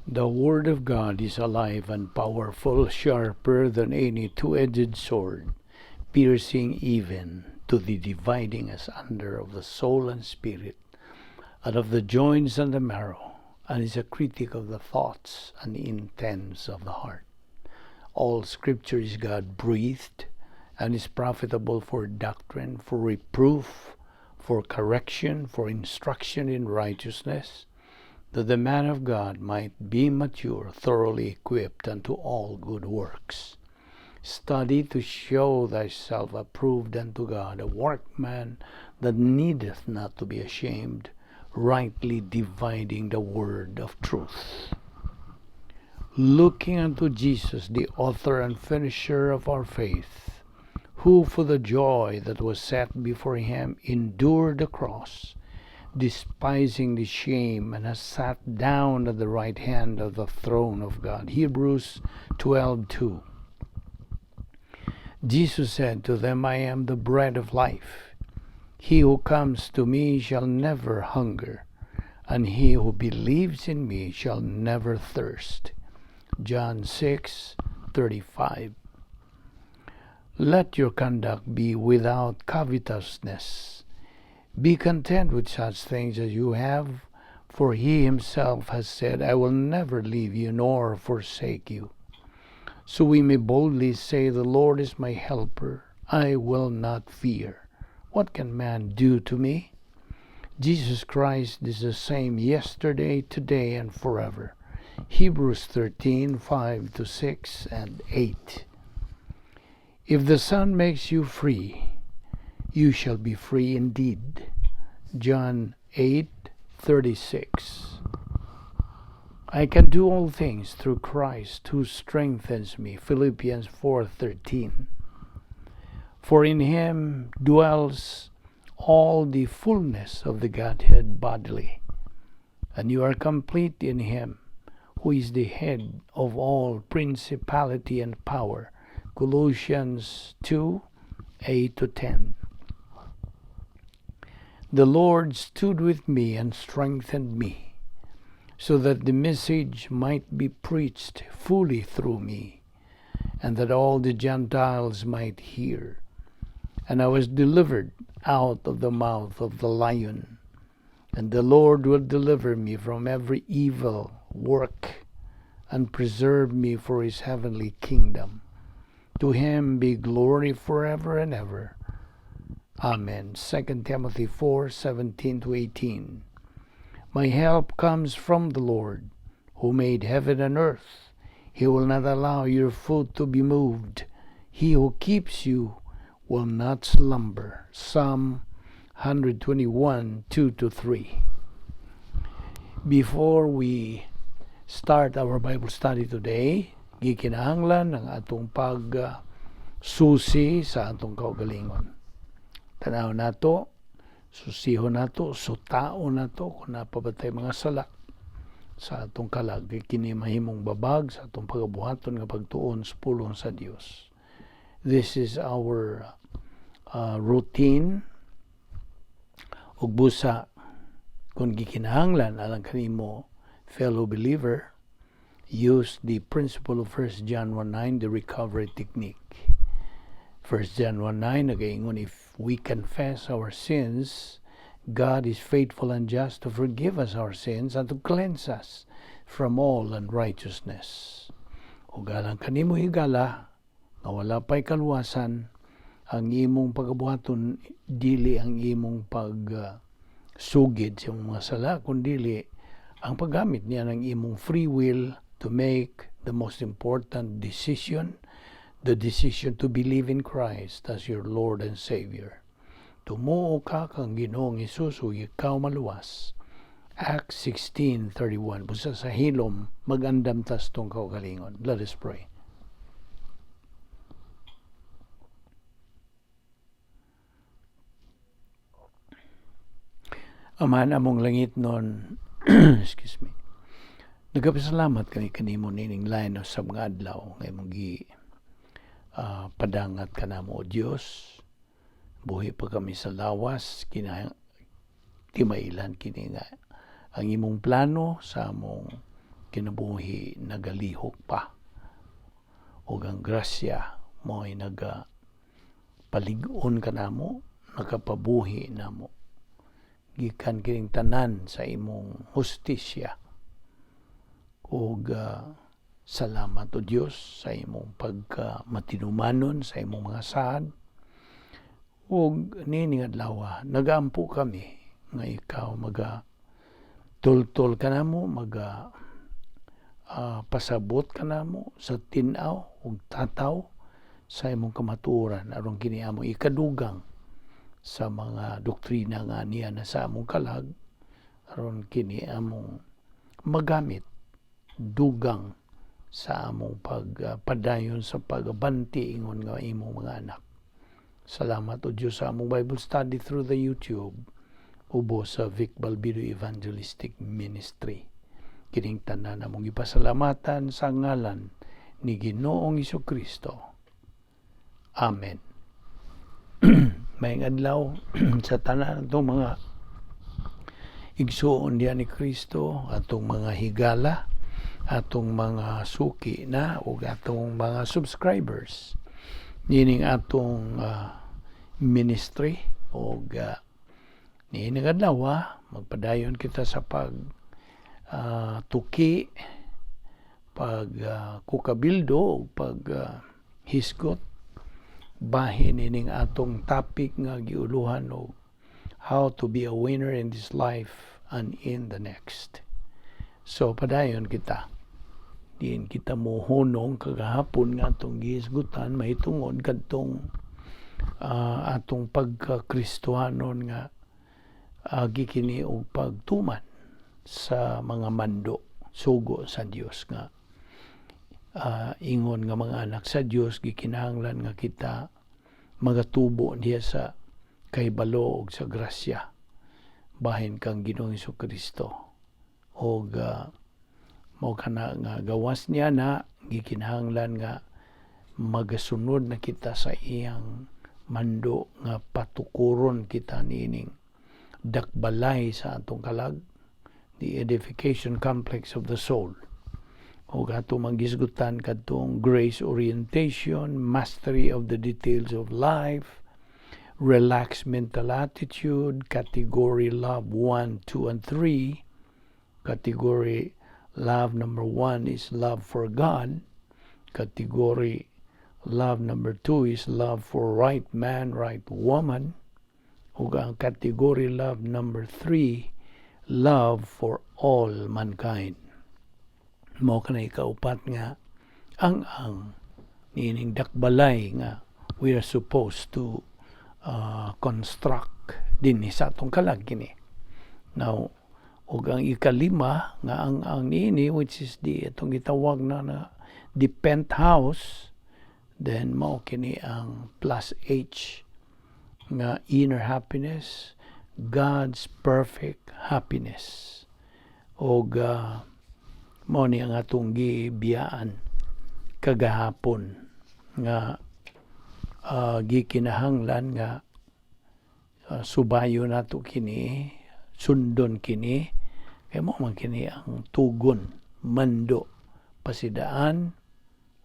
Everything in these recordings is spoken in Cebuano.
The Word of God is alive and powerful, sharper than any two-edged sword, piercing even to the dividing asunder of the soul and spirit, and of the joints and the marrow, and is a critic of the thoughts and intents of the heart. All Scripture is God-breathed and is profitable for doctrine, for reproof, for correction, for instruction in righteousness, that the man of God might be mature, thoroughly equipped unto all good works. Study to show thyself approved unto God, a workman that needeth not to be ashamed, rightly dividing the word of truth. Looking unto Jesus, the author and finisher of our faith, who for the joy that was set before him endured the cross, despising the shame, and has sat down at the right hand of the throne of God. Hebrews 12:2. Jesus said to them, "I am the bread of life. He who comes to me shall never hunger, and he who believes in me shall never thirst." John 6:35. Let your conduct be without covetousness. Be content with such things as you have, for he himself has said, "I will never leave you nor forsake you." So we may boldly say, "The Lord is my helper. I will not fear. What can man do to me?" Jesus Christ is the same yesterday, today, and forever. Hebrews 13:5 to 6 and 8. If the Son makes you free, you shall be free indeed. John 8:36. I can do all things through Christ who strengthens me. Philippians 4:13. For in him dwells all the fullness of the Godhead bodily, and you are complete in him, who is the head of all principality and power. Colossians 2:8 to 10. The Lord stood with me and strengthened me, so that the message might be preached fully through me, and that all the Gentiles might hear. And I was delivered out of the mouth of the lion. And the Lord will deliver me from every evil work and preserve me for his heavenly kingdom. To him be glory forever and ever. Amen. 2 Timothy 4:17 to 18. My help comes from the Lord, who made heaven and earth. He will not allow your foot to be moved. He who keeps you will not slumber. Psalm 121:2 to 3. Before we start our Bible study today, gikinahanglan ang atong pag susi sa atong kaugalingon. Tanaw nato, susihon nato, sutaon nato kung naa pa ba tay mga sala sa atong kalag. Kini mahimong babag sa atong pagabuhaton nga pagtuon sa pulong sa Dios. This is our routine, ug busa kung gikinahanglan alang kanimo, fellow believer, use the principle of 1 John 1:9, the recovery technique. 1 John 1:9 nagaingon, "If we confess our sins, God is faithful and just to forgive us our sins and to cleanse us from all unrighteousness." Ug alang kanimo, higala, nga wala pa'y kaluwasan, ang imong pagabuhaton dili ang imong pag sugid sa imong mga sala, kundili ang paggamit niya ng imong free will to make the most important decision, the decision to believe in Christ as your Lord and Savior. Tumuo ka kang Ginoong Hesus ug ikaw maluwas. Acts 16:31. Busa sa hilom, magandam tas tong kaugalingon. Let us pray. Amahan among langit nun, excuse me, nagapasalamat kami kanimo nining line sa mga adlaw nga imong gi padangat kanamo, O Dios. Buhi pa kami sa lawas, kina timailan kini nga ang imong plano sa among kinabuhi nagalihok pa ug ang grasya mo'y naga palig-on kanamo, nakapabuhi namo gikan kining tanan sa imong hustisya. Ug salamat, O Dios, sa imong pagka matinumanon sa imong mga saad. Ug niining adlaw, nagaampo kami nga ikaw maga tultol kanamo, maga pasabot kanamo sa tin-aw ug tataw sa imong kamatuoran aron kini among ikadugang sa mga doktrina nga niya na sa among kalag, aron kini among magamit dugang sa among pagpadayon sa pagabanti ingon nga imong mga anak. Salamat, O Diyos, sa among Bible study through the YouTube ubo sa Vic Balbido Evangelistic Ministry. Kining tanan among ipasalamatan sa ngalan ni Ginoong Kristo. Amen. Maayong adlaw sa tanan atong mga igsuon diha ni Kristo, atong mga higala, atong mga suki na ug atong mga subscribers nining atong ministry. Ug niining adlaw, magpadayon kita sa pag tuki, pag kukabildo ug pag hisgot bahin ining atong topic nga giuluhan og "How to be a winner in this life and in the next." So padayon kita. Diin kita mohunong kagahapon nga atong gihisgutan mahitungod kadtong atong pagka-Kristohanon nga agi kini og pagtuman sa mga mando, sugo sa Dios, nga ingon nga mga anak sa Dios, gikinahanglan nga kita magatubo diha sa kahibalo ug sa grasya bahin kang Ginoong Kristo. Og mao kana nga gawas niya na gikinahanglan nga magasunod na kita sa iyang mando nga patukuron kita niining dakbalay sa atong kalag, the edification complex of the soul. Ug ato manggisgutan kadtong grace orientation, mastery of the details of life, relaxed mental attitude, category love 1, 2 and 3. Category love number 1 is love for God. Category love number 2 is love for right man, right woman. Ug ang category love number 3, love for all mankind. Mao kanay ikaupat nga ang niining dakbalay nga we are supposed to construct dinhi sa atong kalag kini. Now, ug ang ikalima nga ang niini, which is the itong gitawag na the penthouse, then mao kini ang plus H nga inner happiness, God's perfect happiness. Og mao ni ang atong gibiyaan kagahapon nga gikinahanglan nga subayo nato kini, sundon kini, kay mao man kini ang tugon, mando, pasidaan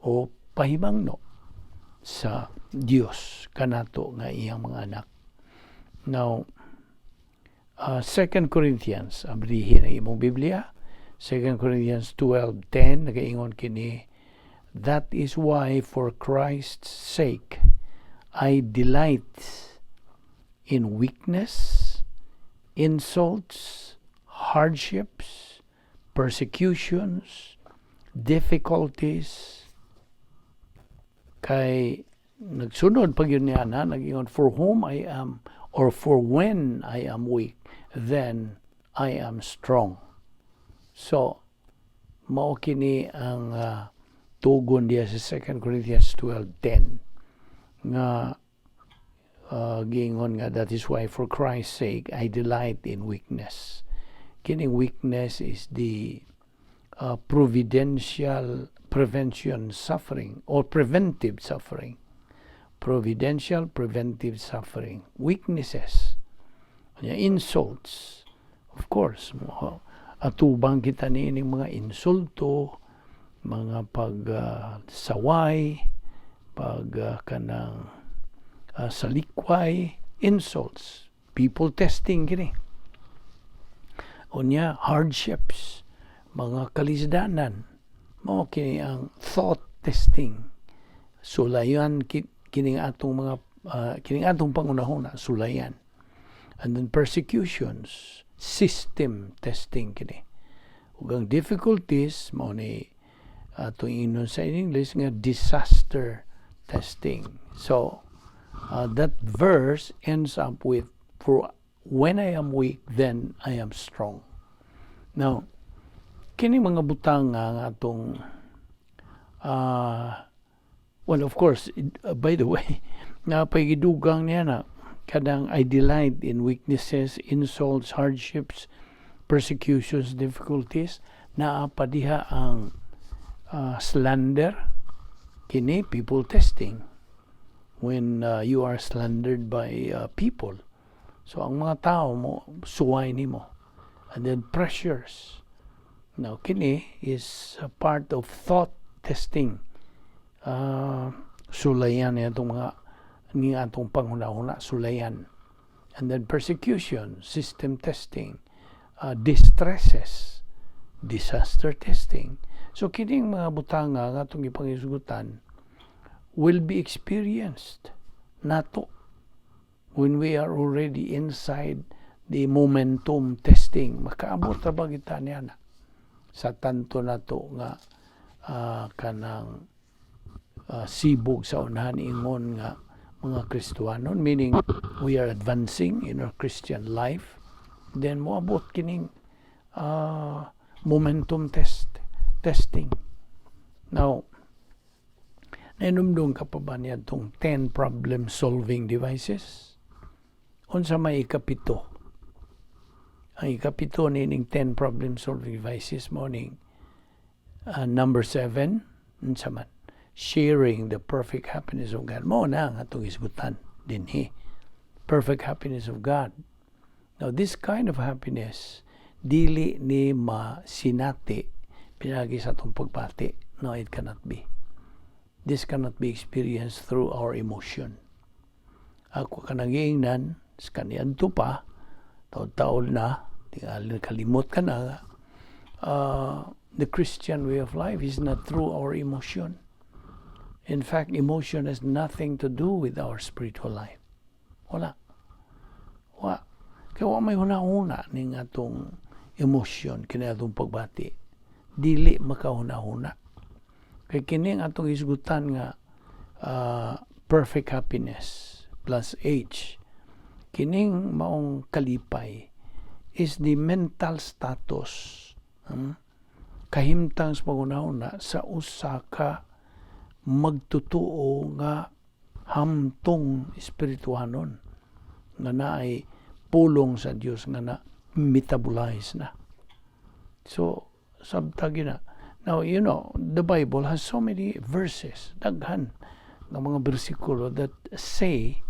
o pahimangno sa Dios kanato nga iyang mga anak. Now, 2 Corinthians, abrihin ang imong Biblia, 2 Corinthians 12:10, nagaingon kini, "That is why for Christ's sake I delight in weakness, insults, hardships, persecutions, difficulties." Kay nagsunod pag yun niya na, nag-ingon, "For whom I am, or for when I am weak, then I am strong." So, mao kini ang tugon diya sa 2 Corinthians 12:10 nga giingon nga, "That is why for Christ's sake I delight in weakness." Kining weakness is the providential prevention suffering or preventive suffering. Providential preventive suffering. Weaknesses. Insults. Of course, Atubang kita niining mga insulto, mga pagsaway, pag kanang salikway, insults, people testing kini. Unya, hardships, mga kalisdanan, mao kini ang thought testing. Sulayan kining atong mga kining atong panghunahuna, sulayan. And then persecutions, system testing kini. Ug ang difficulties mao ni atong ingnon sa English nga disaster testing. So that verse ends up with, "For when I am weak, then I am strong." Now, kini mga butang nga atong well, of course, by the way, napay gidugang niya na kanang "I delight in weaknesses, insults, hardships, persecutions, difficulties." Naa pa diha ang slander. Kini people testing, when you are slandered by people. So ang mga tao mo suway nimo. And then pressures. Now kini is a part of thought testing. Sulayan niya itong mga ni atong panghuna-huna, sulayan. And then persecution, system testing, distresses, disaster testing. So kining mga butanga nga atong gipangisgutan will be experienced nato when we are already inside the momentum testing. Makaabot ra ba kita niya na sa tanto nato nga kanang sibog sa unahan ingon nga mga Kristohanon, meaning we are advancing in our Christian life, then moabot kining momentum testing. Now, nainumdum ka pa ba niya itong 10 problem solving devices? Unsa may ikapito? Ang ikapito nining 10 problem solving devices mo ning number 7, unsa man? Sharing the perfect happiness of God. Mao na ang atong isgutan dinhi. Perfect happiness of God. Now, this kind of happiness, dili ni masinati pinagi sa atong pagbati. No, it cannot be. This cannot be experienced through our emotion. Ako kanang giingnan, sa kaniadto pa, taon-taon na, tingali kalimot ka na, the Christian way of life is not through our emotion. In fact, emotion has nothing to do with our spiritual life. Wala. Wa. Kaya wa may huna-huna ning atong emotion kini atong pagbati. Dili makahuna-huna. Kay kini ang atong hisgutan nga perfect happiness plus H. Kining maong kalipay is the mental status, Kahimtang sa panghuna-huna sa usa ka magtutuo nga hamtong espirituhanon nga naay pulong sa Dios nga na metabolize na. So, sabta na. Now, the Bible has so many verses, daghan nga mga bersikulo that say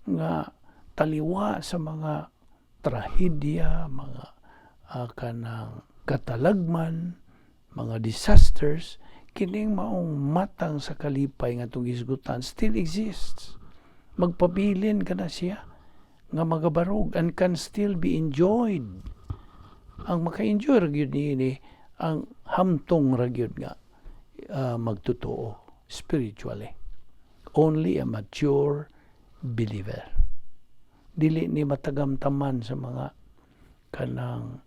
nga taliwa sa mga trahedya, mga kanang katalagman, mga disasters, kining maong matang sa kalipay nga atong gisgutan still exists. Magpabilin ka na siya nga magabarog and can still be enjoyed. Ang maka-enjoy ra gyud niini ang hamtong ra gyud nga magtotoo spiritually. Only a mature believer. Dili ni matagamtaman sa mga kanang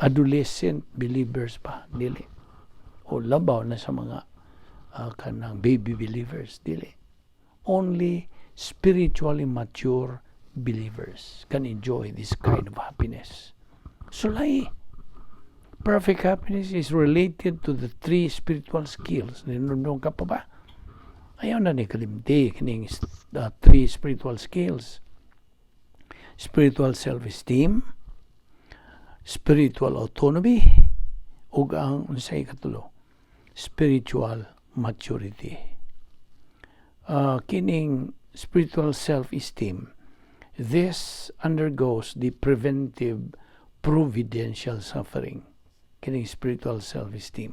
adolescent believers pa, dili. O labaw na sa mga kanang baby believers, dili. Only spiritually mature believers can enjoy this kind of happiness. Sulay. Perfect happiness is related to the three spiritual skills. Ninundong ka pa ba? Ayaw na ni kalimti kining three spiritual skills. Spiritual self-esteem, spiritual autonomy, ug ang unsay katulo, spiritual maturity. Kining spiritual self-esteem, this undergoes the preventive Providential suffering, kining spiritual self-esteem.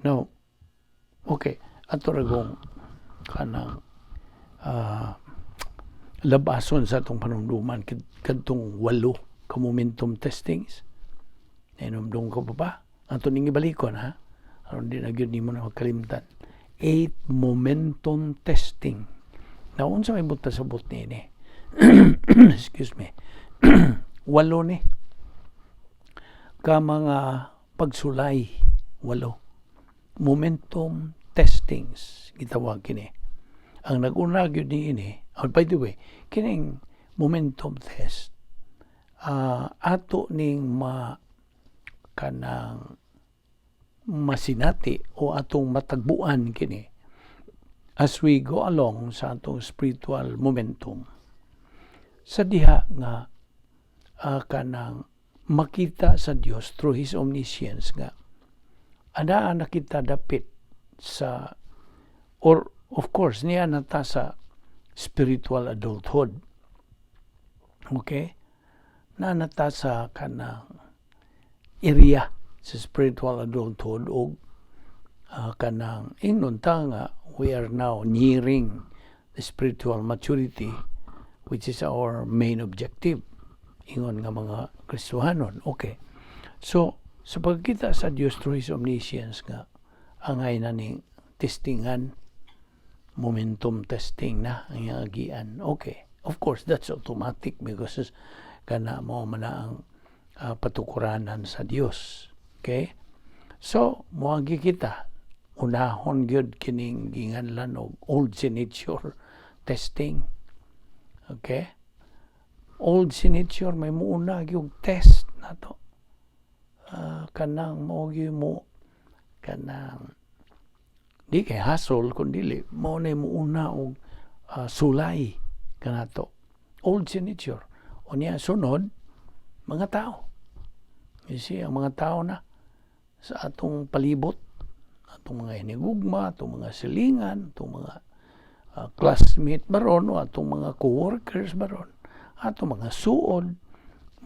Now, okay, ato ra gong kanang labason sa atong panumduman kadtong walo ka momentum testings. Nahinumdum ka pa ba? Ato ning ibalikon, ha, aron di na gyud nimo na makalimtan. Eight momentum testing na unsa may buta sa but niini? Excuse me. Walo ni ka mga pagsulay, walo momentum testings gitawag kini. Ang nag-una gyud niini, oh, by the way, kining momentum test, ato ning ma kanang masinati o atong matagbuan kini as we go along sa atong spiritual momentum sa diha nga kanang makita sa Dios through His omniscience nga anaa na kita dapit sa, or of course niya na ta sa spiritual adulthood, okay na ta sa kanang area sa spiritual adulthood og kanang ingnon ta nga we are now nearing the spiritual maturity, which is our main objective ingon nga mga Kristohanon. Okay, so sa pagkita sa Dios through His omniscience nga angay na ning testingan, momentum testing na ang iyang agian. Okay, of course that's automatic because kana mo man na ang patukuranan sa Dios. Okay, so moagi kita, unahon gyud kining ginganlan og old signature testing. Okay, old signature, may muuna gyud test nato, kanang mo gyud mo kanang di kay hasol kun dili mo na muuna og sulay kanato, old signature. Unya sunod, mga tao. You see, ang mga tao na sa atong palibot, atong mga hinigugma, atong mga silingan, atong mga classmate baron o atong mga co-workers baron, atong mga suod,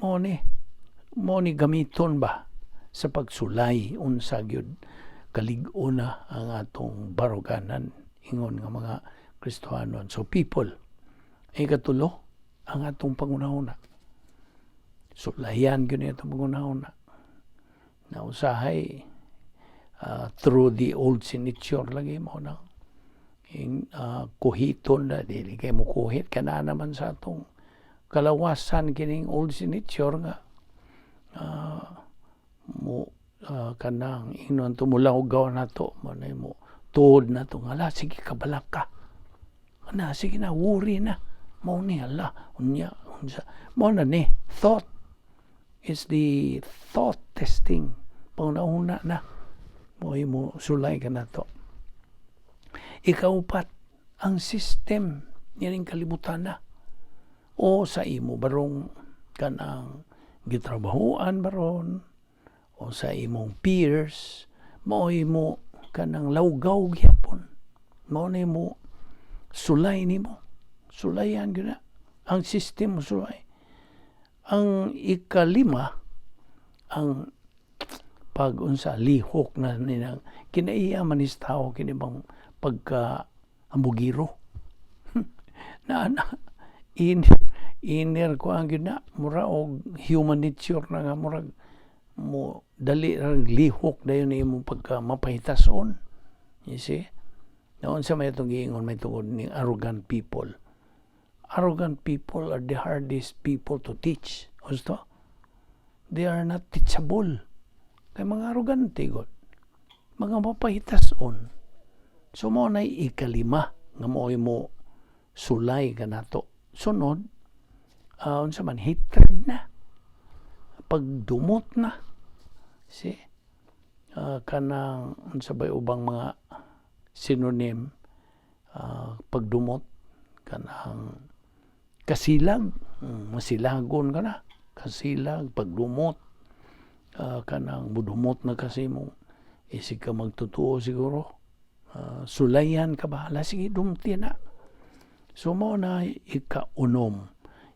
mo ni gamiton ba sa pagsulay unsa gyud kalig-on na ang atong baruganan ingon nga mga Kristohanon. So people. Ikatulo, ang atong pangunahuna. Sulayan gyud ni atong pangunahuna. Na usahay through the old signature lagi mo na in, kuhiton na dili kay mo kuhit kana naman sa atong kalawasan kining old signature nga mo kanang ingnon tumulawgaw nato mo na mo tuod na to nga, "Sige, kabalak ka na, sige na, worry na mo ni." Hala, unya unsa mo na ni? Thought is the thought testing, pangunahuna na mo mo sulay ka na to. Ikaupat, ang system nining kalibutan na o sa imo barong kanang gitrabahuan baron o sa imong peers, mao mo kanang lawgaw gyapon, mao na mo sulay nimo, sulayan gyud na ang system mo sulay. Ang ikalima, ang pag unsa lihok na ninang kinaiya man is tao kini bang pagka ambugiro na na in inner ko ang gyud na mura og human nature na nga murag mo dali ra lihok dayon imong pagka mapahitason. You see, naon sa may itong giingon may tungod ning arrogant people? Arrogant people are the hardest people to teach. Gusto, they are not teachable kay mga arrogante god, mga mapahitason. So mo na ikalima nga mo mo sulay kanato. Sunod, unsa man, hatred na, pagdumot na. See, kanang unsa bay ubang mga synonym, pagdumot? Kanang kasilag, masilagon ka na, kasilag, pagdumot, kanang mudumot na kasi mo isig ka magtutuo siguro, sulayan ka ba, hala, sige, dumti na. So mo na ika-unom.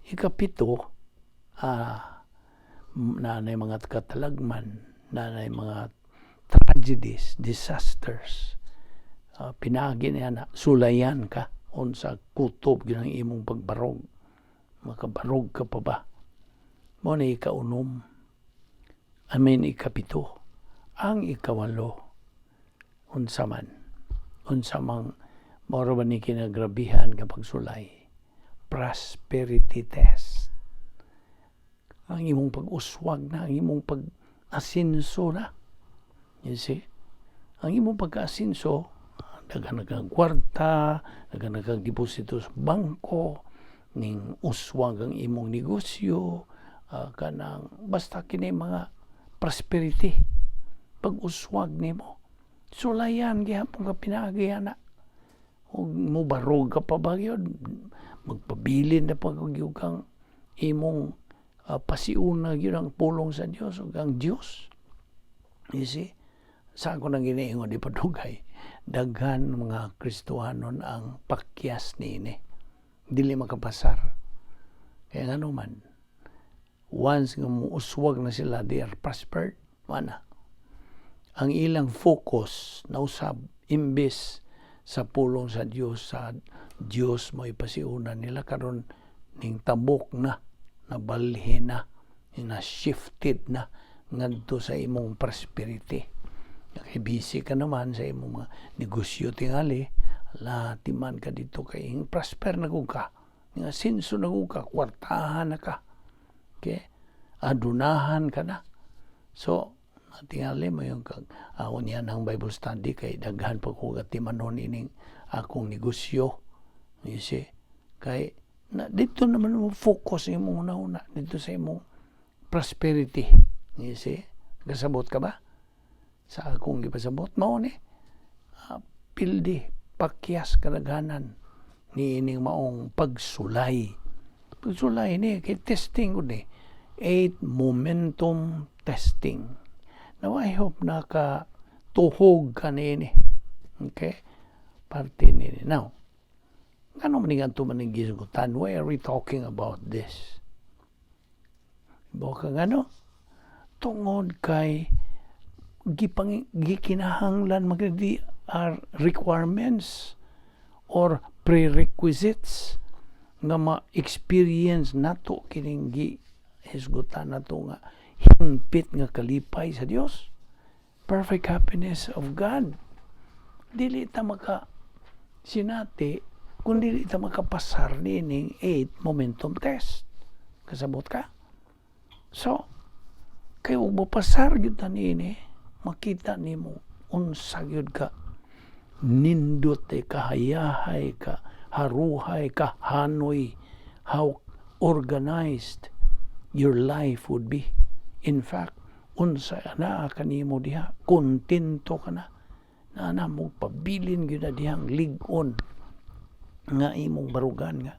Ikapito, Naa mga katalagman, naa mga tragedies, disasters. Pinaagi niya na sulayan ka unsa kutob gyud ang imong pagbarog. Makabarog ka pa ba? Mao na ikaunom. I mean, ikapito. Ang ikawalo, unsa man? Unsa mang mao ba ni kinagrabihan ka pagsulay? Prosperity test. Ang imong pag-uswag na, ang imong pag-asinso na. You see? Ang imong pagka-asinso, daghan na kang kwarta, daghan na kang deposito sa bangko, ning uswag ang imong negosyo, kanang basta kini mga prosperity, pag-uswag nimo. Sulayan gihapon ka pinaagi ana. Ug mobarog ka pa ba gyud, magpabilin na pa gyud kang imong pasiuna gyud ang pulong sa Dios ug ang Dios. You see? Sa ako nang giniingon di padugay, daghan mga Kristohanon ang pakyas niini. Dili makapasar. Kaya ngano man, once nga muuswag na sila, they are prospered, wala. Ang ilang focus nausab, imbes sa pulong sa Dios mo ipasiuna nila karon, ning tabok na, nabalhin na, na shifted na ngadto sa imong prosperity. Kay busy ka naman sa imong mga negosyo tingali, latiman ka dito kay ing prosper na gud ka. Nga sinso na gud ka, kwartahan na ka. Okay? Adunahan ka na. So, tingali mo yung kag ako niya ng Bible study kay daghan pa ko gatimanon ining akong negosyo. You see? Kay na, dito naman mo focus imong una-una dito sa imong prosperity. You see? Kasabot ka ba? Sa akong gipasabot mao ni pildi pakyas kadaghanan ni ining maong pagsulay. Pagsulay ni kay testing gud ni, eight momentum testing. Now I hope naka tuhog ka niini. Okay? Parte niini. Now, ngano man nga man ning gisgutan? Why are we talking about this? Ibaw ka ngano? Tungod kay gipang gikinahanglan magdi are requirements or prerequisites nga ma-experience nato kining gi hisgutan nato nga hingpit nga kalipay sa Dios, perfect happiness of God. Dili ta maka sinati kung dili ta makapasar nining eight momentum test. Kasabot ka? So kay ug mopasar gyud ta niini, makita nimo unsa gyud ka nindot eh, kahayahay ka haruhay ka hanoy, how organized your life would be. In fact, unsa naa kanimo diha, kontento ka na na na mo pabilin gyud na dihang lig-on nga imong barugan nga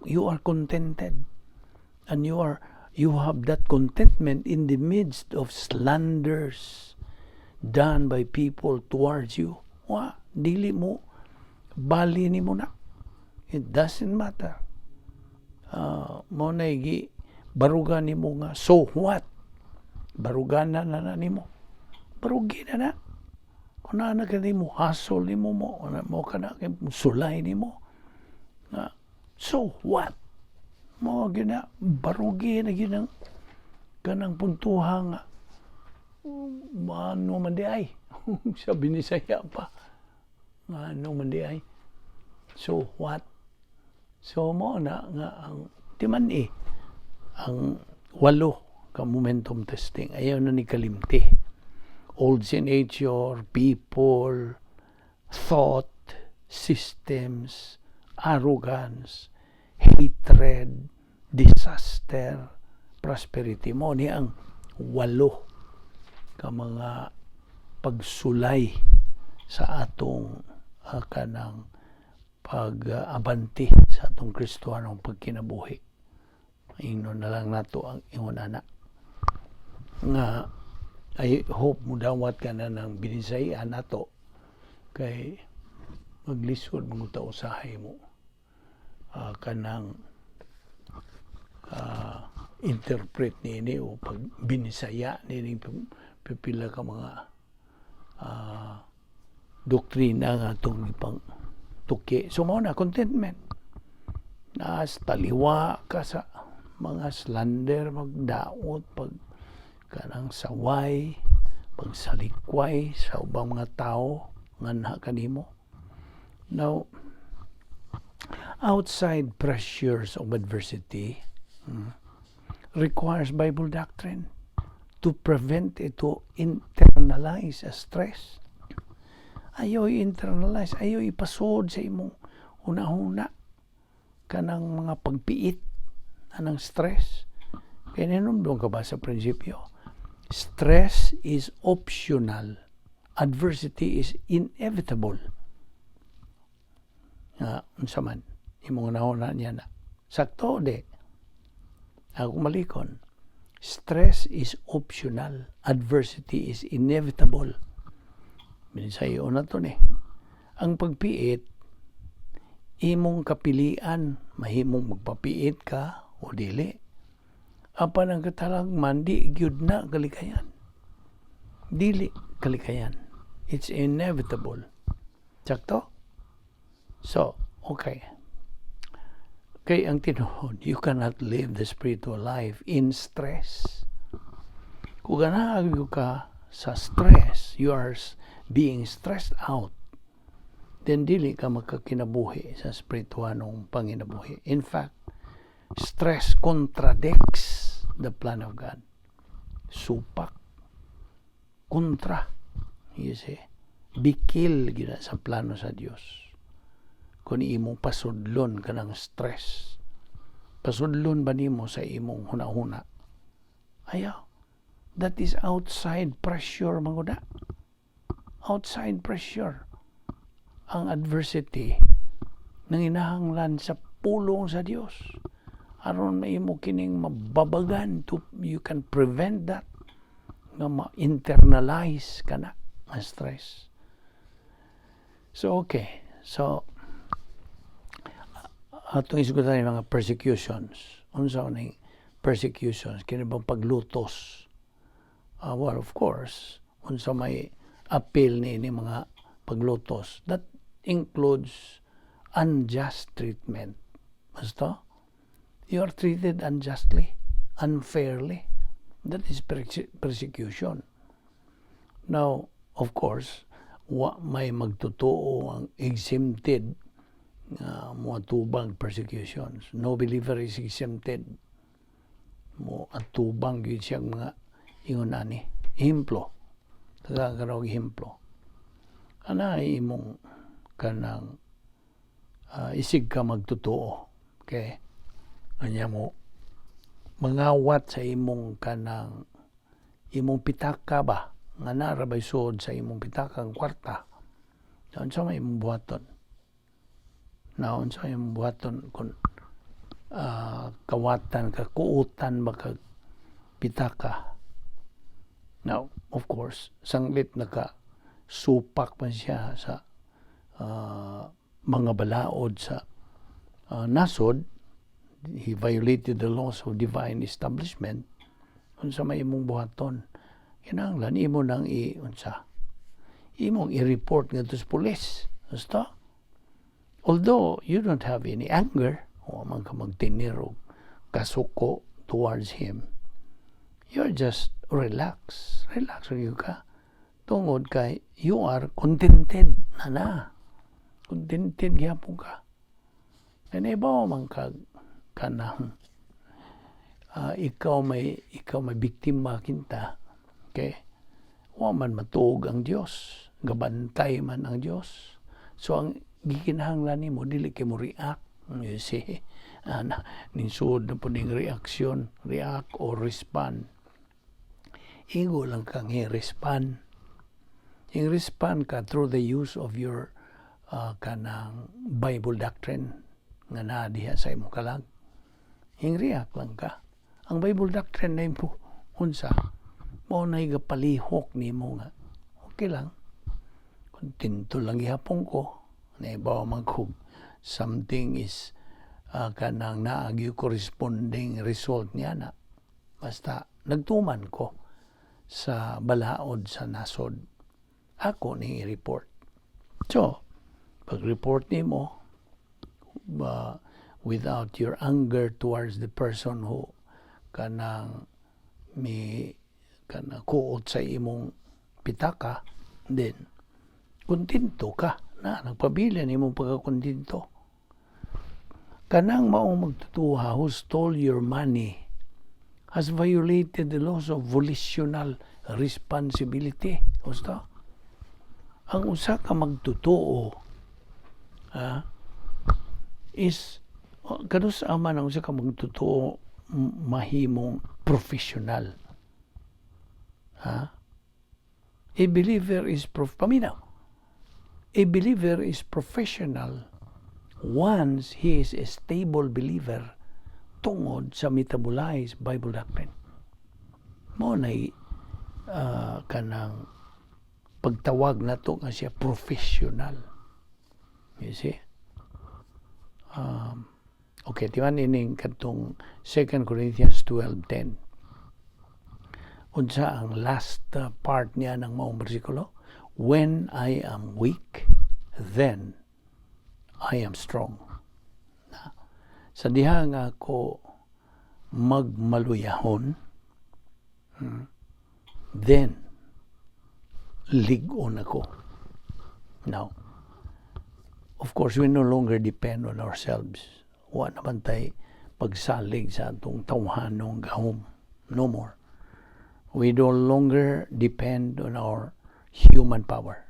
you are contented and you have that contentment in the midst of slanders done by people towards you. Wa dili mo bali nimo na, it doesn't matter. Mo na gi barugan nimo nga so what, barugan na na, na nimo, barugi na na kung naa na ka nimo hasol nimo mo mo kana kay sulay nimo nga so what, mo gina barugi na gyud ang kanang puntuha nga ano man di ay, sa Binisaya pa, ano man di ay, so what. So mo na nga ang timan eh ang walo ka momentum testing, ayaw na ni kalimti: old sin nature, people, thought, systems, arrogance, hatred, disaster, prosperity. Mo ni ang walo ka mga pagsulay sa atong kanang pag-abanti sa atong Kristohanong pagkinabuhi. Ingnon na lang nato ang ingon ana nga I hope mudawat ka na ng binisayaan nato kay maglisod mga tao usahay mo kanang interpret niini o pag binisaya niini pipila ka mga doktrina nga atong ipang tuki. So mao na contentment. Nas taliwa ka sa mga slander, magdaot, pag kanang saway, pagsalikway sa ubang mga tao nga naa kanimo. Now, outside pressures of adversity requires Bible doctrine to prevent it to internalize a stress. Ayaw i-internalize, ayaw ipasod sa imong hunahuna kanang mga pagpiit anang stress. Kaya ninumdum ka ba sa prinsipyo? Stress is optional. Adversity is inevitable. Nga, unsa man, imong hunahuna niya na. Sakto, di. Ako malikon. Stress is optional. Adversity is inevitable. Binsayo na to ni. Ang pagpiit, imong kapilian, mahimong magpapiit ka o dili. Apan ang katalagman, di gyud na kalikayan. Dili kalikayan. It's inevitable. Sakto? So, okay. Kay ang tinuod, you cannot live the spiritual life in stress. Kung ganahan ka sa stress, you are being stressed out, then dili ka makakinabuhi sa spiritualong panginabuhi. In fact, stress contradicts the plan of God. Supak. Kontra. You see? Bikil gina sa plano sa Dios. Kung imong pasudlon ka ng stress, pasudlon ba nimo sa imong hunahuna? Ayaw. That is outside pressure, manguda. Outside pressure. Ang adversity nanginahanglan sa pulong sa Dios. Aron maimo kining mababagan to, you can prevent that nga ma-internalize ka na nga stress. So okay. So atong isgutan yung mga persecutions. Unsa ning persecutions? Kini bang paglutos? Well, of course, unsa may appeal ni ini mga paglutos? That includes unjust treatment. Basta, you are treated unjustly, unfairly. That is persecution. Now, of course, wa may magtotoo ang exempted nga moatubang persecutions. No believer is exempted. Mo atubang gyud siyang mga ingon ani. Ehemplo. Tagaan ka og ehemplo. Ana ay imong kanang isig ka magtotoo. Okay? Anya mo mangawat sa imong kanang imong pitaka ba nga nara bay suod sa imong pitaka ang kwarta. Unsa may imong buhaton? Na unsa may imong buhaton kung kawatan ka, kuutan ba kag pitaka? Now, of course, sanglit naka supak man siya sa mga balaod sa nasod, he violated the laws of divine establishment, unsa may imong buhaton? Kinahanglan imo nang i unsa, imong i-report ngadto sa pulis. Basta, although you don't have any anger o man ka magtinir og kasuko towards him, you're just relax, relax gyud ka tungod kay you are contented na na contented gyapon ka. Kay ba man kag kanang ikaw may biktima kinta, okay, wa man matuog ang Dios, gabantay man ang Dios. So ang gikinahanglan nimo, dili kay mo react, you see? Ana ning sud na pud ning reaksyon, react or respond. Igo lang kang i-respond. Yung respond ka through the use of your kanang Bible doctrine nga naa diha sa imong kalag. Yung react lang ka. Ang Bible doctrine na imo unsa, mao na gapalihok nimo nga okay lang, kontento lang gihapon ko. Naibaw man kog something is kanang naa gyud corresponding result niya na. Basta nagtuman ko sa balaod sa nasod. Ako ni i-report. So, pag-report nimo without your anger towards the person who kanang mi kanang kuot sa imong pitaka, then kontento ka na nagpabilin imong pagkakontento. Kanang maong magtutuha who stole your money has violated the laws of volitional responsibility. Gusto? Ang usa ka magtotoo is kanus man ang usa ka magtotoo mahimong professional? Ha? A believer is paminaw. A believer is professional once he is a stable believer tungod sa metabolized Bible doctrine. Mao na kanang pagtawag nato nga siya professional. You see? Okay, timan ining katong 2 Corinthians 12:10. Unsa ang last part niya ng maong bersikulo? "When I am weak, then I am strong." Na, sa diha nga ako magmaluyahon, then lig-on ako. Now, of course, we no longer depend on ourselves. Wa naman tay pagsalig sa atong tawhanong gahom. No more. We no longer depend on our human power.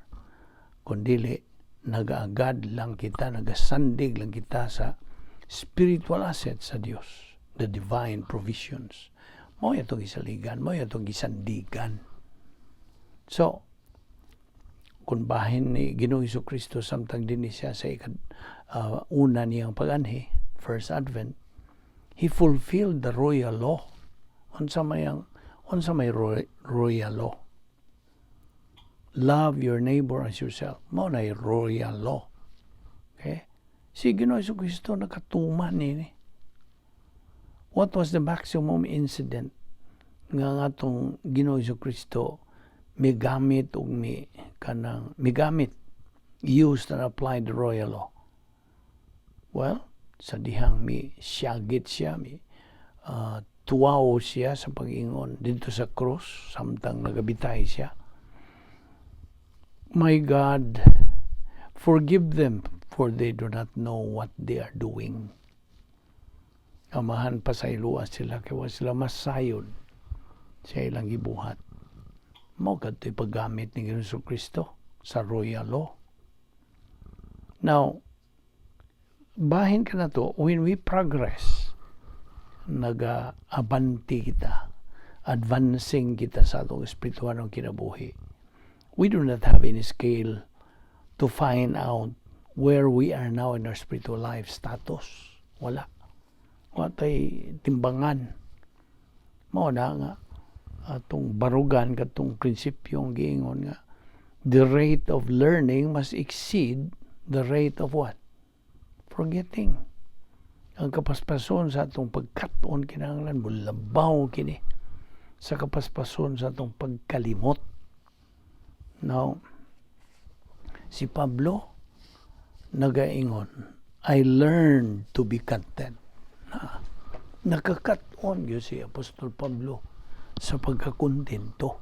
Kundili, nagaagad lang kita, nagasandig lang kita sa spiritual assets sa Dios, the divine provisions. Mao atong gisaligan, mao atong gisandigan. So, kung bahin ni Ginoong Kristo samtang dinhi siya sa ikad, una niyang pag-anhi, first advent, he fulfilled the royal law. Unsa may royal law? Love your neighbor as yourself. Mao na royal law. Okay? Si Ginoong Kristo nakatuman nini. What was the maximum incident nga nga atong Ginoong Kristo migamit og mi kanang migamit, used and applied the royal law? Well, sa dihang mi siyagit siya, mi tuwaw siya sa pag-ingon dito sa krus samtang nagabitay siya, "My God, forgive them, for they do not know what they are doing." Amahan, pasayloa sila kay wa sila masayod sa ilang gibuhat. Mao kadto'y paggamit ni Ginoong Kristo sa royal law. Now, bahin ka na to, when we progress, naga-abanti kita, advancing kita sa atong espiritual ng kinabuhi. We do not have any scale to find out where we are now in our spiritual life status. Wala. Wa tay timbangan. Mao na nga atong barugan katong prinsipyong giingon nga the rate of learning must exceed the rate of what? Forgetting. Ang kapaspason sa atong pagkat-on kinahanglan molabaw kini sa kapaspason sa atong pagkalimot. Now, si Pablo nagaingon, "I learned to be content." Na, nakakat-on gyud si Apostol Pablo sa pagkakontento.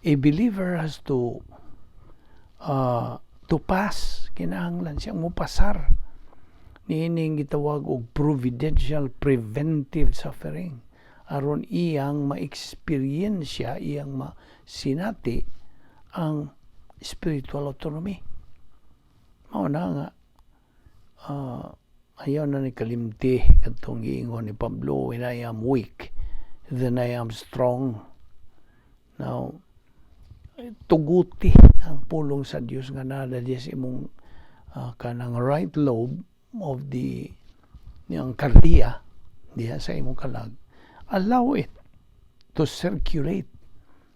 A believer has to pass, kinahanglan siyang mupasar niining gitawag og providential preventive suffering aron iyang ma-experience, iyang masinati ang spiritual autonomy. Mao na nga ayaw na ni kalimti kadtong giingon ni Pablo, "When I am weak, then I am strong." Now, tuguti ang pulong sa Dios nga naa diya sa imong kanang right lobe of the niyang kardiya diha sa imong kalag. Allow it to circulate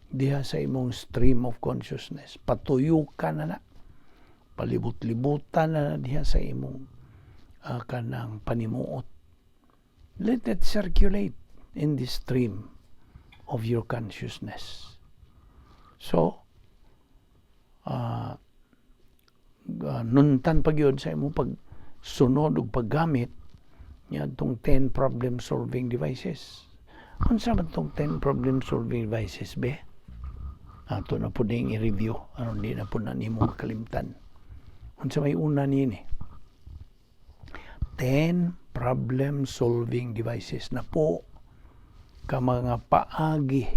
diha sa imong stream of consciousness. Patuyukan na na, palibot-libutan na na diha sa imong kanang panimuot. Let it circulate. in the stream of your consciousness. So, nuntan pa gyud sa imong pagsunod ug paggamit niadtong 10 problem solving devices. Unsa man tong 10 problem solving devices, be? Ato na pud ning i-review aron di na pud na nimo makalimtan. Unsa may una niini? 10 problem solving devices na po ka mga paagi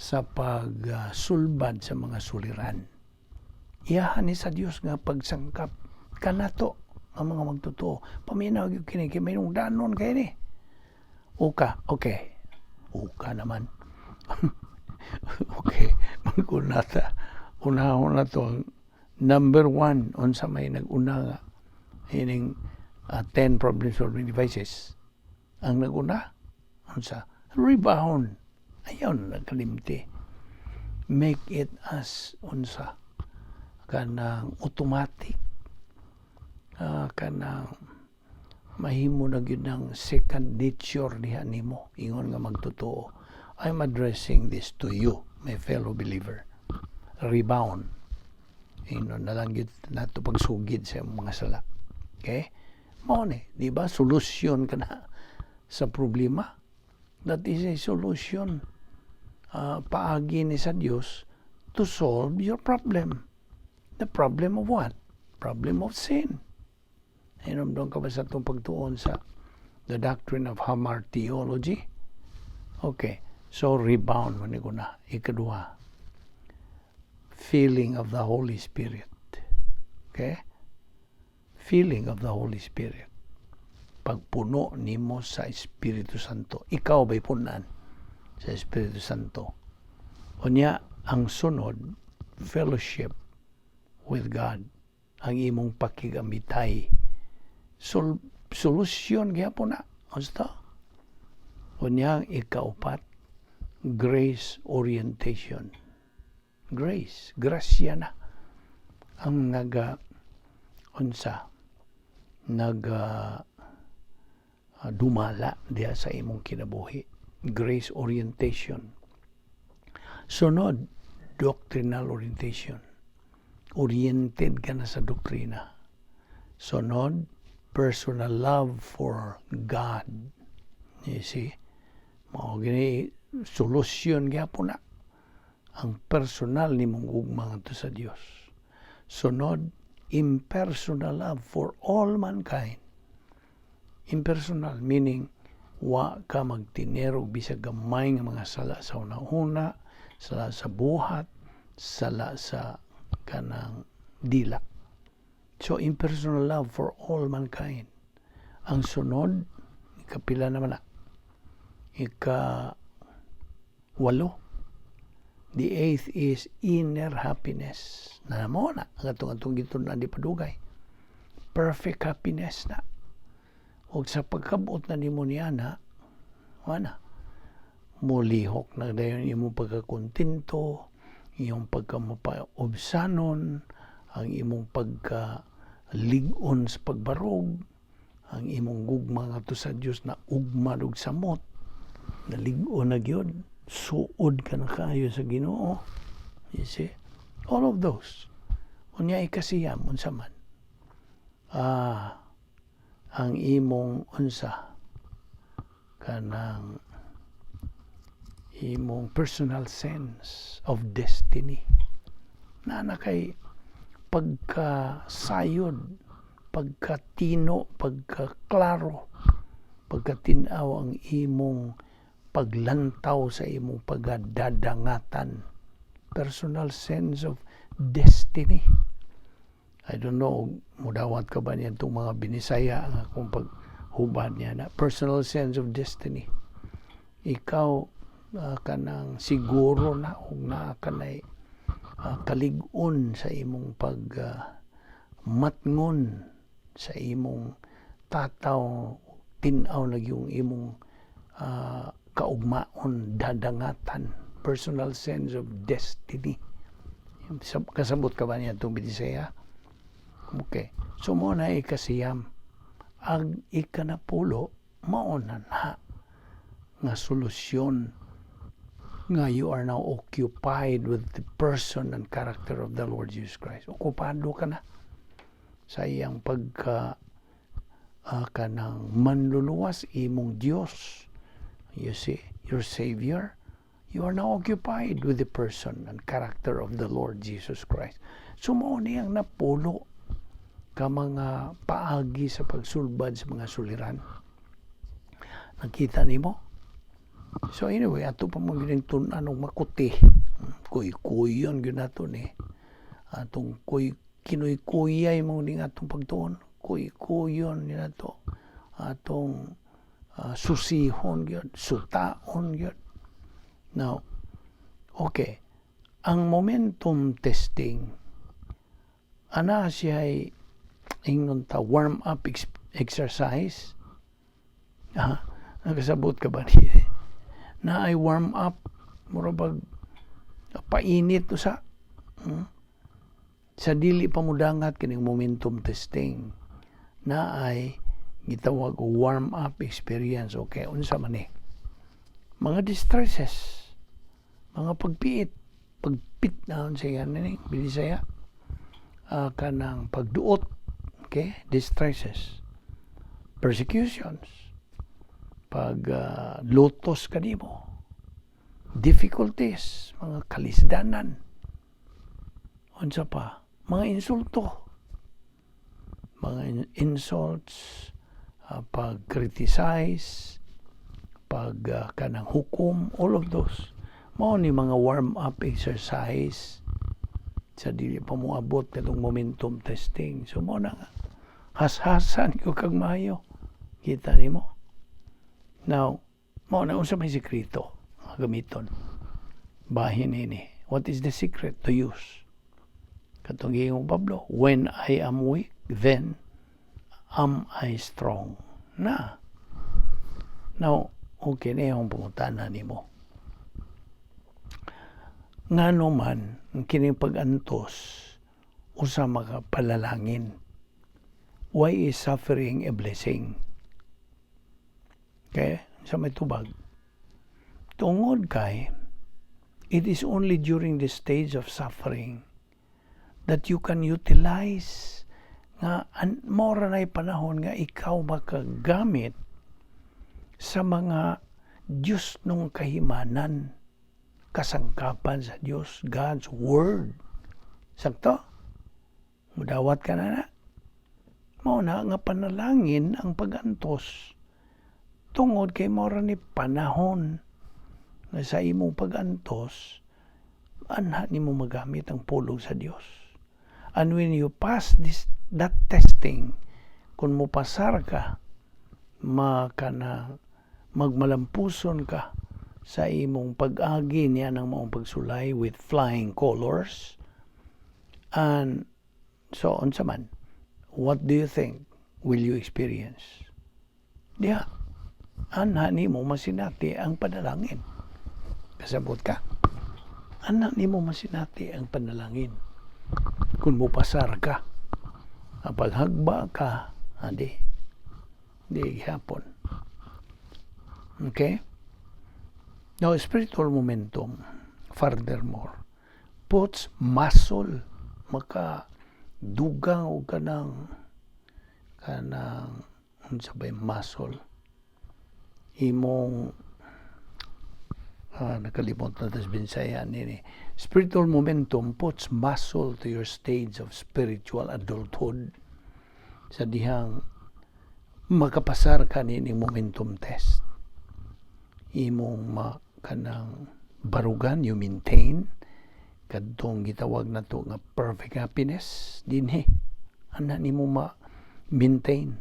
sa pagsulbad sa mga suliran. Iyahan ni sa Dios nga pagsangkap kanato ang mga magtotoo. Paminaw gyud kini kay may danon kay ni. Uka, okay. Uka naman. Okay, mag-una ta. Unahon na to ang number one, unsa may nag-una nga ining 10 problem solving devices. Ang nag-una, unsa? Rebound. Ayaw na nagkalimti. Make it as unsa kanang automatic, kanang mahimo na gyud ng second nature diha nimo ingon nga magtotoo. I'm addressing this to you, my fellow believer. Rebound. Ingnon na lang gyud nato pagsugid sa imong mga sala. Okay, mao ni, di ba? Solusyon ka na sa problema. That is a solution, paagi ni sa Dios to solve your problem. The problem of what? Problem of sin. Hinumdum ka ba sa itong pagtuon sa the doctrine of hamartiology? Okay. So, rebound mo ni ko na. Ikaduha, feeling of the Holy Spirit. Okay? Feeling of the Holy Spirit. Pagpuno nimo sa Espiritu Santo. Ikaw ba'y punan sa Espiritu Santo? Unya, ang sunod, fellowship with God. Ang imong pakigamitay. Solusyon gyapon na. Unsa? Unya, ang ikaupat, grace orientation. Grace, grasya na. Ang naga, unsa, naga dumala diha sa imong kinabuhi. Grace orientation. Sunod, doctrinal orientation. Oriented ka na sa doktrina. Sunod, personal love for God. You see? Mao gini solusyon gyapon na ang personal nimong gugma ngadto sa Dios. Sunod, impersonal love for all mankind. Impersonal meaning wa ka magtiner og bisag gamay nga mga sala sa una-una, sala sa buhat, sala sa kanang dila. So impersonal love for all mankind. Ang sunod, ikapila naman na? Ika walo. The eighth is inner happiness. Na mo na, ang atong atong gitun-an di padugay. Perfect happiness na. Og sa pagkabot na nimo niya na, wala. Mulihok na dayon imong pagkakontento, iyong pagkamapaobsanon, ang imong pagka-lig-on sa pagbarog, ang imong gugma ngadto sa Dios na ugma ug samot, nalig-on na gyud, suod ka na kaayo sa Ginoo. You see? All of those. Unya, ikasiyam, unsa man? Ang imong unsa kanang imong personal sense of destiny na kay pagkasayod, pagkatino, pagkaklaro, pagkatinaw ang imong paglantaw sa imong pagdadangatan, personal sense of destiny. I don't know, mudawat ka ba niya itong mga Binisaya ang akong paghubad niya na personal sense of destiny. Ikaw, kanang siguro na og naa kanay kalig-on sa imong pag matngon sa imong tataw, tin-aw na yung imong kaugmaon, dadangatan, personal sense of destiny. Kasabot ka ba niya itong Binisaya? Okay. So mo na ikasiyam. Ang ikanapulo, mao na na. Nga solusyon nga you are now occupied with the person and character of the Lord Jesus Christ. Okupado ka na sa iyang pagka kanang manluluwas, imong Dios. You see, your Savior. You are now occupied with the person and character of the Lord Jesus Christ. So mao niyang napulo ka mga paagi sa pagsulbad sa mga suliran. Nakita nimo? So anyway, ato pa mo gining tun-an og makuti. Kuy-kuyon gyud nato ni. Atong kuy kinuy-kuyay mo ning atong pagtuon. Kuy-kuyon ni nato. Atong susihon gyud, sutaon gyud. Now, okay. Ang momentum testing, ana siya ay ingnon ta warm up exercise. Ha? Nakasabot ka ba ni? Na ay warm up, mura bag painit to sa Sa dili pa mudangat kining momentum testing na ay gitawag og warm up experience. Okay, unsa man ni? Mga distresses, mga pagpiit, pagpit na sa yan ni Binisaya, kanang pagduot, okay, distresses, persecutions, pag lutos kanimo, difficulties, mga kalisdanan, unsa pa, mga insulto, mga insults, pag-criticize, pag kanang hukom, all of those. Mao ni mga warm-up exercise sa dili pa moabot katong momentum testing. So mo na nga hashasan ko kag maayo. Kita nimo? Now, mao na, unsa may sekreto nga gamiton? Bahin ini. What is the secret to use? Katong giingon Pablo, "When I am weak, then am I strong." Na. Now, okay na yung pangutana nimo. Ngano man ang kining pag-antos usa makapalalangin? Why is suffering a blessing? Okay, sa may tubag. Tungod kay it is only during the stage of suffering that you can utilize nga mao ra na'y panahon nga ikaw makagamit sa mga Diyos nung kahimanan, kasangkapan sa Diyos, God's Word. Sakto? Mudawat ka na na. Mao na nga panalangin ang pag-antos tungod kay mao ra ni panahon nga sa imong pag-antos anha nimo magamit ang pulong sa Dios. And when you pass this that testing, kung mo pasar ka, makana magmalampuson ka sa imong pag-agi niya ng maong pagsulay with flying colors and so on sa man, what do you think will you experience diha? Anha nimo masinati ang panalangin. Kasabot ka? Anha nimo masinati ang panalangin kung mopasar ka. Ang paghagba ka, adi di gihapon. Okay. Now, spiritual momentum, furthermore, puts muscle, maka dugang og kanang unsa ba yung muscle imong nakalimot na tas Binsaya nini. Spiritual momentum puts muscle to your stage of spiritual adulthood sa dihang makapasar ka nining momentum test, imong ma kanang barugan, you maintain kadtong gitawag nato nga perfect happiness dinhi, ana nimo ma maintain.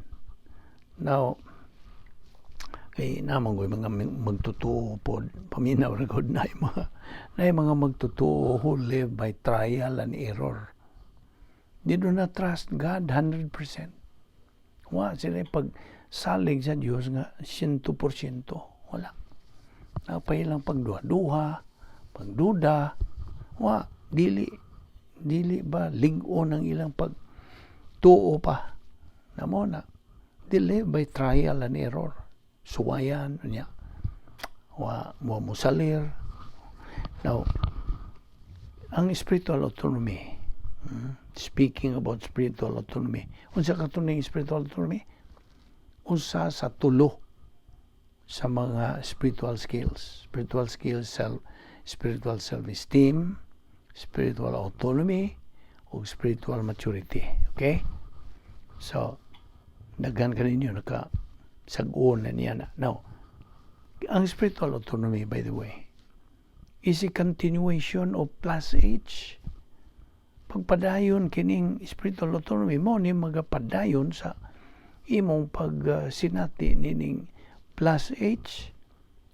Now, kay naman ko'y mga magtutuo pod, paminaw ra gud, na mga magtutuo who live by trial and error. They do not trust God 100%. Wa sila pag salig sa Dios nga 100%. Wala. Napailang pagduha-duha, pagduda, wa dili ba lig-on ang ilang pag tuo pa. Namo na. They live by trial and error. Suwayan niya. Wa mo musalir. Now, ang spiritual autonomy, speaking about spiritual autonomy, unsa kato ning spiritual autonomy? Usa sa tulo sa mga spiritual skills. Spiritual skills, spiritual self-esteem, spiritual autonomy, ug spiritual maturity. Okay? So, daghan ka ninyo naka sag-on na niya na. Now, ang spiritual autonomy, by the way, is a continuation of plus H. Pagpadayon kining spiritual autonomy mo ni magapadayon sa imong pagsinati nining plus H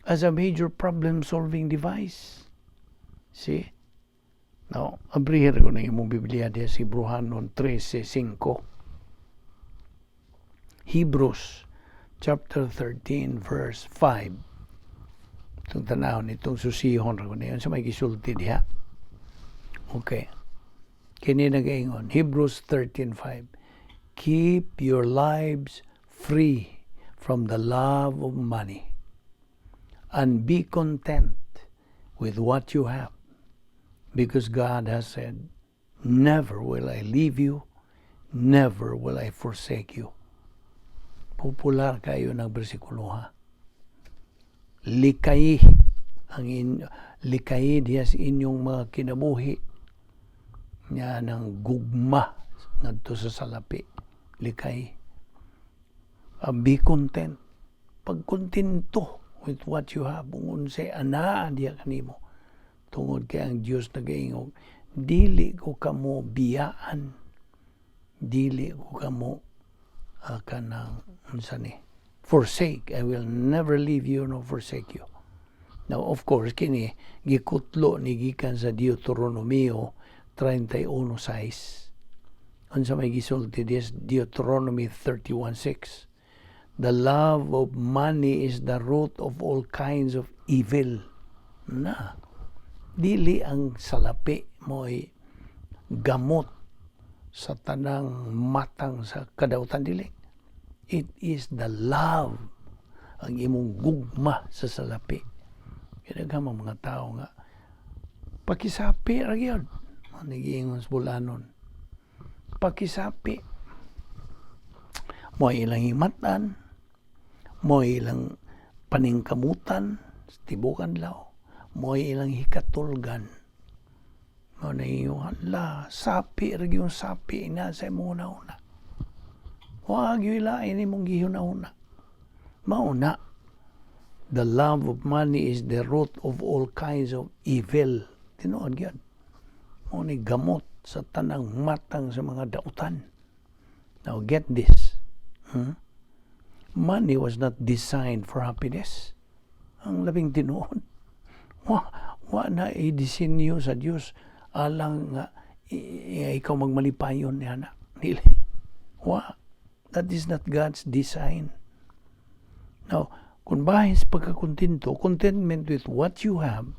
as a major problem solving device. See? Now, abriher ko ng imong Biblia diya si Hebreohanon 13:5. Hebrews chapter 13 verse 5. Itong tanawon, itong susihon ra ko niyon sa may gisulti diha. Okay. Kini nagaingon, Hebrews 13:5. "Keep your lives free from the love of money and be content with what you have, because God has said, 'Never will I leave you, never will I forsake you.'" Popular kayo ng bersikulo, ha. Likayi ang likayi diya sa inyong mga kinabuhi niya ng gugma ngadto sa salapi. Likay. Be content. Pagkontento with what you have. Kung unsay anaa diya kanimo. Tungod kay ang Dios nagaingog, "Dili ko kamo biyaan. Dili ko kamo kanang unsa ni forsake. I will never leave you nor forsake you." Now, of course, kini gikutlo ni gikan sa Deuteronomio 31:6. Unsa may gisulti this Deuteronomy 31:6? "The love of money is the root of all kinds of evil." Na, dili ang salapi mo'y gamot sa tanang matang sa kadautan, dili. It is the love, ang imong gugma sa salapi. Kaya daghan mga tao nga pakisapi ra gyud. Nagiingon sa bulanon. Pakisapi. Mo ilang himatan, mo ilang paningkamutan, sa tibuok adlaw, mo ilang hikatulgan. Mo na yung hala, sapi ra gyud, sapi na sa imong una-una. Wag yung ilain imong gihuna-una. Mauna, the love of money is the root of all kinds of evil. Tinuod gyud. Mo ni gamot sa tanang matang sa mga dautan. Now get this. Money was not designed for happiness. Ang labing tinuod. Wa na i-disenyo sa Dios alang nga ikaw magmalipayon niya na. Dili. Wa. That is not God's design. Now, kung bahin sa pagkakontento, contentment with what you have,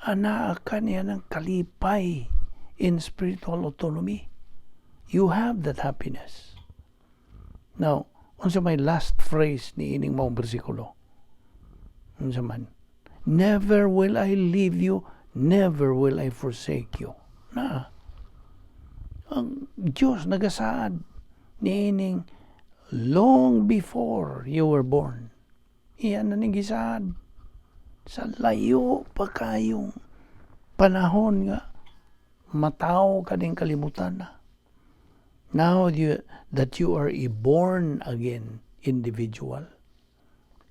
anaa ka niya ng kalipay in spiritual autonomy. You have that happiness. Now, unsa may last phrase ni ining maong bersikulo? Unsa man? "Never will I leave you, never will I forsake you." Na, ang Diyos nagasaad niining long before you were born. Iyan na ning gisaad. Sa layo pa kayong panahon nga matawo ka din kalibutan na. Now that you are a born again individual,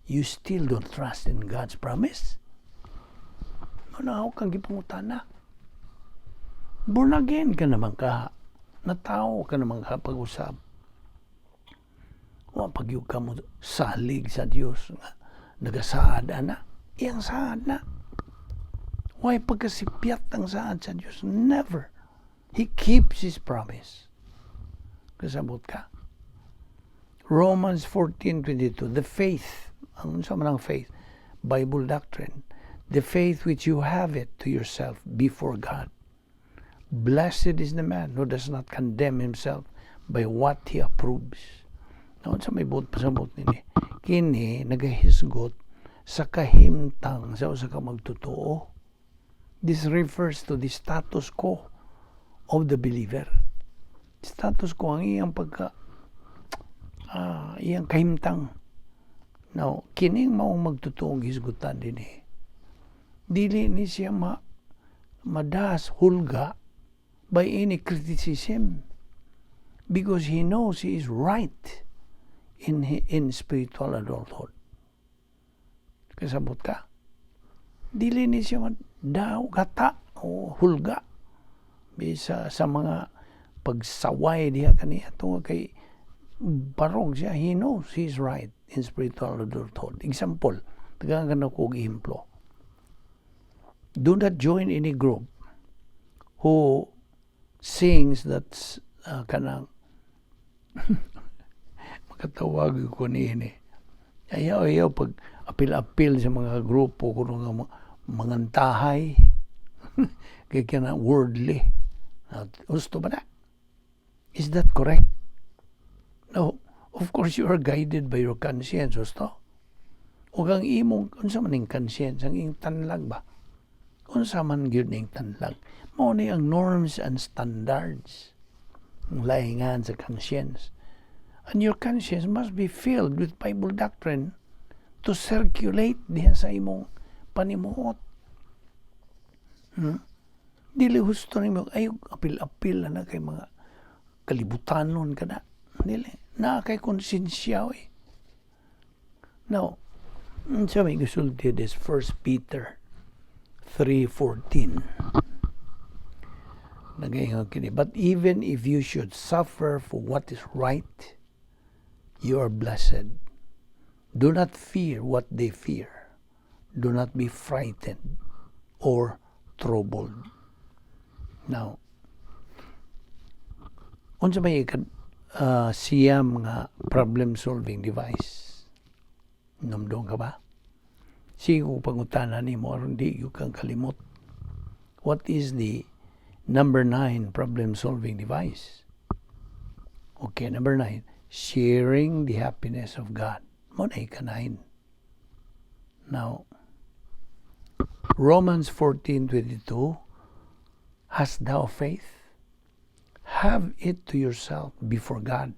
you still don't trust in God's promise? Ano kang gipangutana? Born again ka naman ka. Natawo ka naman ka pag-usab. Wa pagyud ka mo salig sa Dios nga nagasaad ana. Iyang saad na. Why pagkasipyat ang saad sa Dios? Never. He keeps His promise. Kasabot ka. Romans 14:22, the faith, ang unsa man ang faith? Bible doctrine. "The faith which you have it to yourself before God. Blessed is the man who does not condemn himself by what he approves." Now, sa may buot pasabot nini? Kini nagahisgot sa kahimtang sa usa ka magtotoo. This refers to the status quo of the believer. Status quo ang iyang pagka iyang kahimtang. Now, kining maong magtotoong hisgutan dinhi. Dili ni siya madas hulga by any criticism because he knows he is right in spiritual adulthood. Kasabot ka? Dili ni siya daw gata o hulga bisa sa mga pagsaway diha kaniya tungod kay barog siya. He knows he's right in spiritual adulthood. Example, tagaan ko og ehemplo. Do not join any group who sings that kanang makatawag ko niini. Ayaw, ayaw pag apil-apil sa mga grupo kuno nga mangantahay kay kana worldly. Gusto ba na? Is that correct? No. Of course, you are guided by your conscience, gusto? Ug ang imong, unsa man ning conscience, ang iyong tanlag ba? Unsa man gyud ning tanlag? Mao ni ang norms and standards. Ang laingan sa conscience. And your conscience must be filled with Bible doctrine to circulate diha sa imong panimuot. Dili husto nimo ay apil-apil na kay mga kalibutanon ka na. Dili. Naa kay konsensya oy. Now, unsa may gisulti this 1 Peter 3:14? Nagaingon kini, "But even if you should suffer for what is right, you are blessed. Do not fear what they fear. Do not be frightened or troubled." Now, unsa may siyam nga problem solving device? Namdong ka ba? Sige ko pangutana nimo aron di gyud kang kalimot. What is the number 9 problem solving device? Okay, number 9, sharing the happiness of God. Mao na ika-9. Now, Romans 14:22, "Hast thou faith? Have it to yourself before God.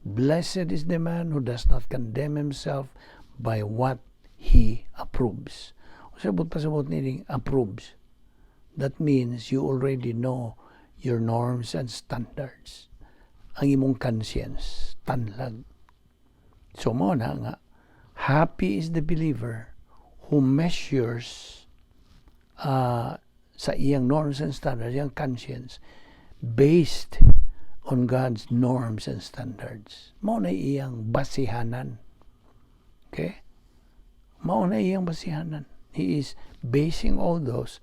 Blessed is the man who does not condemn himself by what he approves." Sabot pasabot nining approves. That means you already know your norms and standards. Ang imong conscience, tanlag. So mao na nga, happy is the believer who measures sa iyang norms and standards, iyang conscience, based on God's norms and standards. Mao na iyang basihanan. Okay? Mao na iyang basihanan. He is basing all those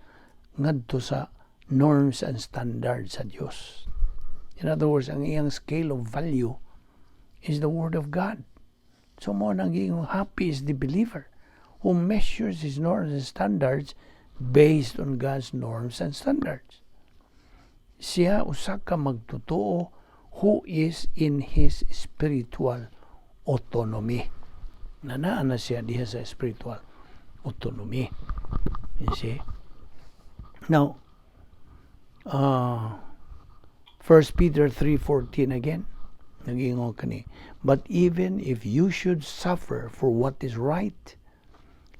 ngadto sa norms and standards sa Dios. In other words, ang iyang scale of value is the Word of God. So mao nang happy is the believer who measures his norms and standards based on God's norms and standards. Siya usa ka magtotoo who is in his spiritual autonomy. Na naa na siya diha sa spiritual autonomy. You see? Now, 1 Peter 3:14 again, nagingon kani, "But even if you should suffer for what is right,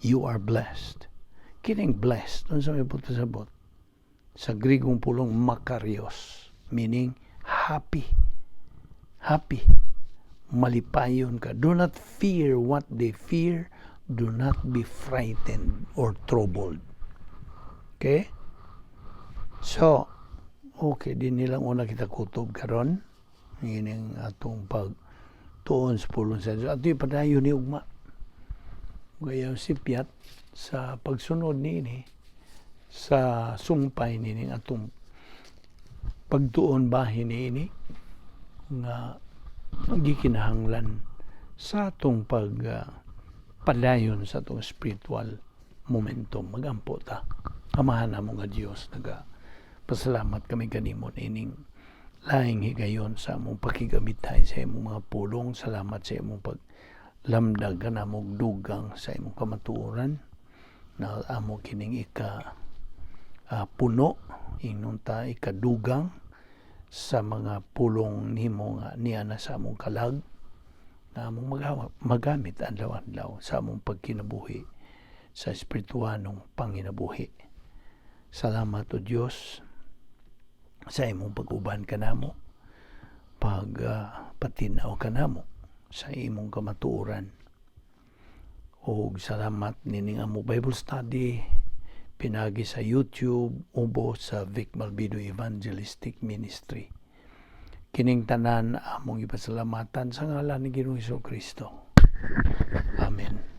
you are blessed." Kining blessed, unsa may pasabot? Sa Grigong pulong makarios, meaning happy. Happy. Malipayon ka. Do not fear what they fear. Do not be frightened or troubled. Okay? So, okay, dinhi lang una kita kutob karon. Ining atong pag tuon sa pulong sa Diyos. Ato padayon ni ugma. Gaya sipyat sa pagsunod niini sa sumpay nining atong pagtuon bahin niini nga gikinahanglan sa atong pag padayon sa atong spiritual momentum. Magampo ta. Amahan namo nga Dios, naga pasalamat kami kanimo ining laing higayon sa among pakigamitay sa imong mga pulong. Salamat sa imong pag Lamdag ka namo og dugang sa imong kamatuoran na amo kining ika puno, ingnon ta, ikadugang sa mga pulong nimo nga niya na sa among kalag na among magamit adlaw-adlaw sa among pagkinabuhi sa espirituanong panginabuhi. Salamat, O Dios, sa imong pag-uban kanamo, pag patinaw kanamo sa imong kamatuoran. Og salamat nining amo Bible study pinagi sa YouTube ubo sa Vic Malvido Evangelistic Ministry. Kining tanan among ipasalamatan sa ngalan ni Ginoong Kristo. Amen.